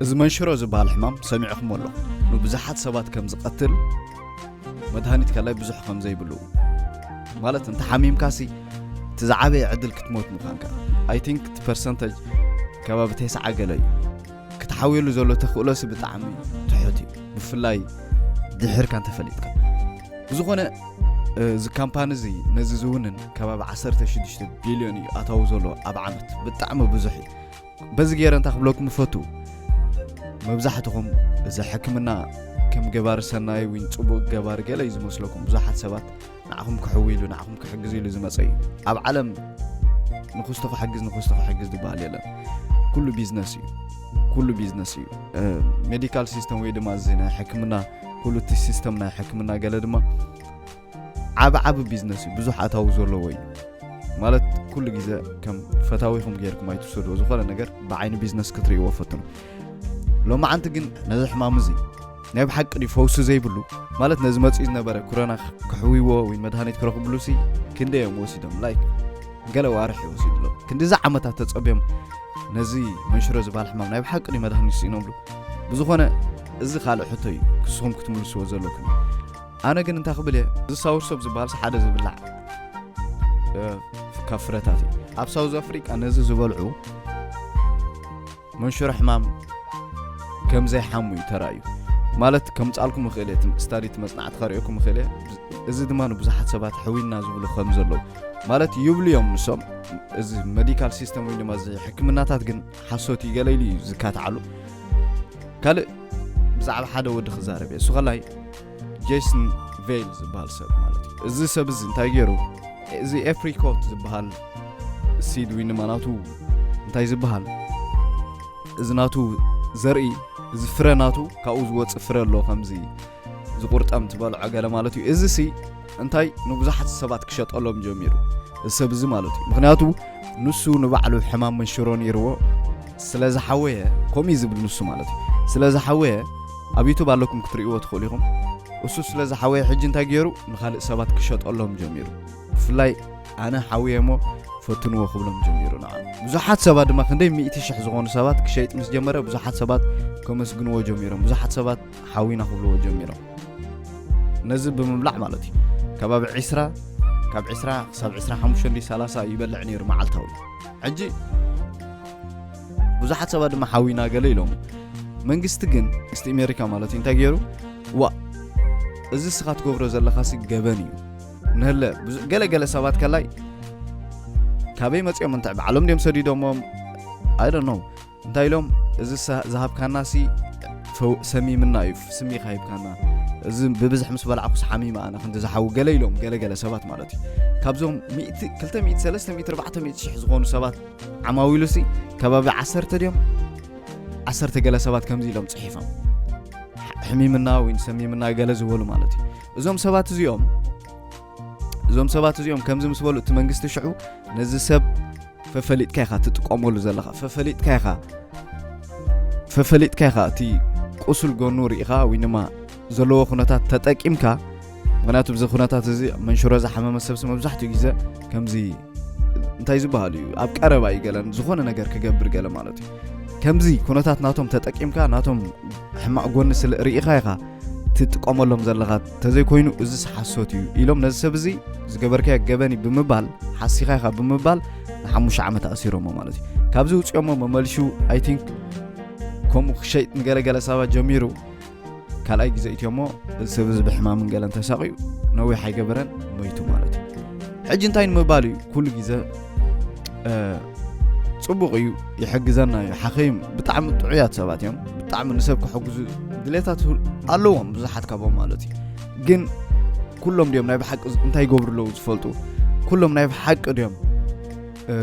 እዚ መንሽሮ ዝበሃል ሕማም ሰሚዕኹም ኣሎ፣ ንብዙሓት ሰባት ከም ዝቐትል፣ መድሃኒት ከላይ ብዙሕ ከም ዘይብሉ፣ ማለት እንተ ሓሚምካሲ እቲ ዝዓበየ ዕድል ክትሞት ምዃንካ። I think እቲ ፐርሰንተጅ ከባቢ ተስዓ ገለ እዩ። ክትሓውየሉ ዘሎ ተኽእሎሲ ብጣዕሚ ትሑት እዩ፣ ብፍላይ ድሕርካ እንተፈሊጥካ። ብዝኾነ፣ እዚ ካምፓኒ እዚ ነዚ ዝውንን ከባቢ ዓሰርተ ሽዱሽተ ቢልዮን እዩ ኣታዊ ዘሎ ኣብ ዓመት። ብጣዕሚ ብዙሕ እዩ። በዚ ገይረ እንታይ ክብለኩም እፈቱ፣ መብዛሕትኹም እዚ ሕክምና ከም ገባሪ ሰናይ ወይ ጽቡቕ ገባሪ ገለ እዩ ዝመስለኩም። ብዙሓት ሰባት ንዓኹም ክሕዊ ኢሉ፣ ንዓኹም ክሕግዝ ኢሉ ዝመጸ እዩ። ኣብ ዓለም ንክስቶ ክሕግዝ፣ ንክስቶ ክሕግዝ ዝበሃል የለን። ኩሉ ቢዝነስ እዩ። ኩሉ ቢዝነስ እዩ። ሜዲካል ሲስተም ወይ ድማ እዚ ናይ ሕክምና፣ ኩሉ እቲ ሲስተም ናይ ሕክምና ገለ ድማ ዓቢ ዓቢ ቢዝነስ እዩ። ብዙሕ ኣታዊ ዘለዎ እዩ። ማለት ኩሉ ግዜ ከም ፈታዊኹም ገይርኩም ኣይትውሰድዎ። ዝኾነ ነገር ብዓይኒ ቢዝነስ ክትርእይዎ ፈትኑ። ሎማዓንቲ ግን ነዚ ሕማም እዚ ናይ ብሓቂ ድዩ ፈውሲ ዘይብሉ? ማለት ነዚ መጺኡ ዝነበረ ኩረና ክሕውይዎ ወይ መድሃኒት ክረኽብሉ ሲ ክንደይ እዮም ወሲዶም? ላይክ ገለ ዋርሕ ይወሲድሎም። ክንዲዚ ዓመታት ተጸብዮም ነዚ መንሽሮ ዝበሃል ሕማም ናይ ብሓቂ ድዩ መድሃኒት ስኢኖምሉ? ብዝኾነ እዚ ካልእ ሕቶ እዩ ክስኹም ክትምልስዎ ዘለኩም። ኣነ ግን እንታይ ክብል እየ፣ እዚ ሳውር ሶፕ ዝበሃል ሓደ ዝብላዕ ካብ ፍረታት እዩ። ኣብ ሳውዝ ኣፍሪቃ ነዚ ዝበልዑ መንሽሮ ሕማም ከም ዘይሓሙ እዩ ተራእዩ። ማለት ከምጻልኩም እኽእል እየ፣ ስታዲ እቲ መጽናዕቲ ከርእየኩም እኽእል እየ። እዚ ድማ ንብዙሓት ሰባት ሕዊና ዝብሉ ከም ዘለዉ ማለት ይብሉ እዮም ንሶም። እዚ ሜዲካል ሲስተም ወይ ድማ እዚ ሕክምናታት ግን ሓሶት እዩ ገለ ኢሉ እዩ ዝካትዓሉ። ካልእ ብዛዕባ ሓደ ወዲ ክዛረብ እየ። እሱ ከላይ ጄሰን ቬል ዝበሃል ሰብ ማለት እዩ። እዚ ሰብ እዚ እንታይ ገይሩ፣ እዚ ኤፕሪኮት ዝበሃል ሲድ ወይ ድማ ናቱ እንታይ ዝበሃል፣ እዚ ናቱ ዘርኢ፣ እዚ ፍረ ናቱ ካብኡ ዝወፅእ ፍረ ኣሎ ከምዚ ዝቁርጠም ትበልዖ ገለ ማለት እዩ። እዚ ሲ እንታይ ንብዙሓት ሰባት ክሸጠሎም ጀሚሩ፣ እዚ ሰብ እዚ ማለት እዩ። ምክንያቱ ንሱ ንባዕሉ ሕማም መንሽሮ ነይርዎ ስለ ዝሓወየ፣ ከምኡ እዩ ዝብል ንሱ ማለት እዩ። ስለ ዝሓወየ ኣብ ዩቱብ ኣለኩም ክትርእይዎ ትኽእሉ ኢኹም። እሱ ስለ ዝሓወየ ሕጂ እንታይ ገይሩ ንኻልእ ሰባት ክሸጠሎም ጀሚሩ። ብፍላይ ኣነ ሓውየ እሞ ፈትንዎ ክብሎም ጀሚሩ። ንዓ ብዙሓት ሰባት ድማ ክንደይ ሚእቲ ሽሕ ዝኾኑ ሰባት ክሸይጥ ምስ ጀመረ ብዙሓት ሰባት ከመስግንዎ ጀሚሮም። ብዙሓት ሰባት ሓዊና ክብልዎ ጀሚሮም። ነዚ ብምብላዕ ማለት እዩ። ከባቢ ዒስራ፣ ካብ ዒስራ ክሳብ ዒስራ ሓሙሽተ እንዲ ሰላሳ ይበልዕ ነይሩ መዓልታዊ። ሕጂ ብዙሓት ሰባት ድማ ሓዊና ገለ ኢሎም። መንግስቲ ግን፣ መንግስቲ ኣሜሪካ ማለት እዩ፣ እንታይ ገይሩ? ዋ፣ እዚ እስኻ ትገብሮ ዘለኻሲ ገበን እዩ። ንህለ ብዙ-፣ ገለ ገለ ሰባት ከላይ ካበይ መጺኦም እንታይ ባዕሎም ድዮም ሰዲዶሞም? I don't know። እንታይ ኢሎም? እዚ ሰ-፣ ዝሃብካና ሲ ፈው-፣ ሰሚምና እዩ፣ ስሚኻ ሂብካና። እዚ ብብዝሒ ምስ በላዕኩስ ሓሚመ ኣነ፣ ክንዲ ዝሓዊ ገለ ኢሎም፣ ገለ ገለ ሰባት ማለት እዩ። ካብዞም ሚእቲ፣ ክልተ ሚእቲ፣ ሰለስተ ሚእቲ፣ ኣርባዕተ ሚእቲ ሽሕ ዝኾኑ ሰባት ዓማዊሉ ሲ ከባቢ ዓሰርተ ድዮም? ዓሰርተ ገለ ሰባት ከምዚ ኢሎም ጽሒፎም። ሕ-፣ ሕሚምና ወይ ሰሚምና ገለ ዝበሉ ማለት እዩ። እዞም ሰባት እዚኦም፣ እዞም ሰባት እዚኦም ከምዚ ምስ በሉ እቲ መንግስቲ ሽዑ ነዚ ሰብ ፈፈሊጥካ ኢኻ ትጥቀመሉ ዘለኻ፣ ፈፈሊጥካ ኢኻ፣ ፈፈሊጥካ ኢኻ እቲ ቁሱል ጎኑ ርኢኻ ወይ ድማ ዘለዎ ኩነታት ተጠቂምካ። ምክንያቱ ብዚ ኩነታት እዚ መንሽሮ ዝሓመመ ሰብሲ መብዛሕትኡ ግዜ ከምዚ እንታይ ዝበሃል እዩ፣ ኣብ ቀረባ እዩ ገለን ዝኾነ ነገር ክገብር ገለ ማለት እዩ። ከምዚ ኩነታት ናቶም ተጠቂምካ፣ ናቶም ሕማቕ ጎኒ ስለ ርኢኻ ኢኻ ትጥቀመሎም ዘለኻ። ተዘይኮይኑ እዚስ ሓሶት እዩ ኢሎም ነዚ ሰብ እዚ ዝገበርካዮ ገበን እዩ ብምባል፣ ሓሲኻ ኢኻ ብምባል ንሓሙሽተ ዓመት ኣሲሮሞ ማለት እዩ። ካብዚ ውፅኦሞ መመልሹ፣ I think፣ ከምኡ ክሸይጥ ንገለገለ ሰባት ጀሚሩ። ካልኣይ ግዜ እትዮሞ እዚ ሰብ እዚ ብሕማምን ገለን ተሳቕዩ ነዊሕ ኣይገበረን ሞይቱ ማለት እዩ። ሕጂ እንታይ ንምባል እዩ? ኩሉ ግዜ፣ እ፣ ጽቡቕ እዩ፣ ይሕግዘና እዩ። ሓኸይም ብጣዕሚ ጥዑያት ሰባት እዮም። ብጣዕሚ ንሰብ ክሕግዙ ድሌታት ሁ-፣ ኣለዎም ብዙሓት ካብኦም ማለት እዩ። ግን ኩሎም ድዮም ናይ ብሓቂ ዝ-፣ እንታይ ይገብሩ ኣለዉ ዝፈልጡ? ኩሎም ናይ ብሓቂ ድዮም፣ እ፣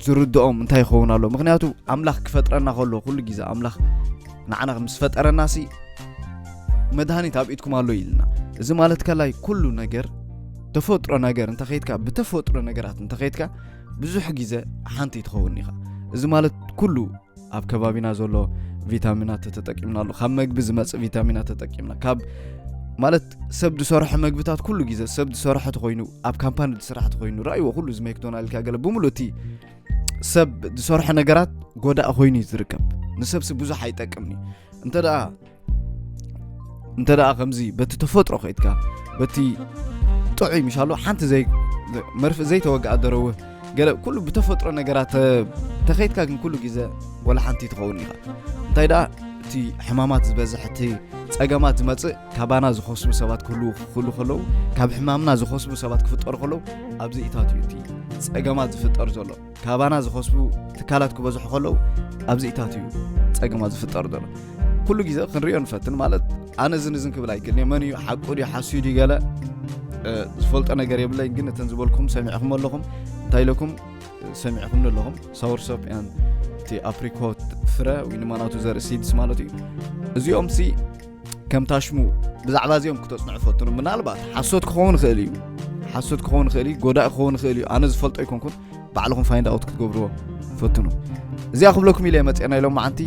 ዝርድኦም እንታይ ይኸውን ኣሎ? ምኽንያቱ ኣምላኽ ክፈጥረና ከሎ ኩሉ ግዜ ኣምላኽ ንዓና ምስ ፈጠረና ሲ መድሃኒት ኣብ ኢድኩም ኣሎ ኢልና። እዚ ማለት ከላይ ኩሉ ነገር ተፈጥሮ ነገር እንተኸይድካ፣ ብተፈጥሮ ነገራት እንተኸይድካ ብዙሕ ግዜ ሓንቲ ትኸውን ኢኻ። እዚ ማለት ኩሉ ኣብ ከባቢና ዘሎ ቪታሚናት ተጠቂምናሉ፣ ካብ መግቢ ዝመጽእ ቪታሚናት ተጠቂምና፣ ካብ ማለት ሰብ ዝሰርሖ መግብታት ኩሉ ግዜ ሰብ ዝሰርሖ ተኾይኑ፣ ኣብ ካምፓኒ ዝስራሕ ተኾይኑ፣ ረኣይዎ ኩሉ እዚ ሜክዶናልድ ኢልካ ገለ ብምሉእ እቲ ሰብ ዝሰርሖ ነገራት ጎዳኢ ኮይኑ እዩ ዝርከብ። ንሰብሲ ብዙሕ ኣይጠቅምን እዩ። እንተ ደኣ እንተ ደኣ ከምዚ በቲ ተፈጥሮ ከይድካ በቲ ጥዑይ ምሻሎ ሓንቲ ዘይ መርፍእ ዘይተወግኣ ደረውህ ገለ ኩሉ ብተፈጥሮ ነገራት ተ- ተኸይድካ ግን ኩሉ ግዜ ወላ ሓንቲ ትኸውን ኢኻ። እንታይ ደኣ እቲ ሕማማት ዝበዝሕ እቲ ጸገማት ዝመጽእ ካባና ዝኸስቡ ሰባት ክህልዉ ክህሉ ከለዉ ካብ ሕማምና ዝኸስቡ ሰባት ክፍጠሩ ከለዉ ኣብዚ ኢታት እዩ እቲ ጸገማት ዝፍጠር ዘሎ። ካባና ዝኸስቡ ትካላት ክበዝሑ ከለዉ ኣብዚ ኢታት እዩ ጸገማት ዝፍጠር ዘሎ። ኩሉ ግዜ ክንሪኦ ንፈትን ማለት ኣነ ዝን ዝን ክብል ኣይክእልን እየ። መን እዩ ሓቁ ድዩ ሓስዩ ድዩ ገለ ዝፈልጦ ነገር የብለይ። ግን እተን ዝበልኩም ሰሚዕኩም ኣለኹም እንታይ ኢለኩም ሰሚዕኩም ኣለኹም ሳውር ሶፕ ያን እቲ ኣፕሪኮት ፍረ ወይ ድማ ናቱ ዘርኢ ሲድስ ማለት እዩ። እዚኦም ሲ ከም ታሽሙ ብዛዕባ እዚኦም ክተጽንዑ ፈትኑ። ምናልባት ሓሶት ክኸውን ይኽእል እዩ፣ ሓሶት ክኸውን ይኽእል እዩ፣ ጎዳእ ክኸውን ይኽእል እዩ። ኣነ ዝፈልጦ ኣይኮንኩን። ባዕልኹም ፋይንድ ኣውት ክትገብርዎ ፈትኑ። እዚኣ ክብለኩም ኢለ መፅና ኢሎም መዓንቲ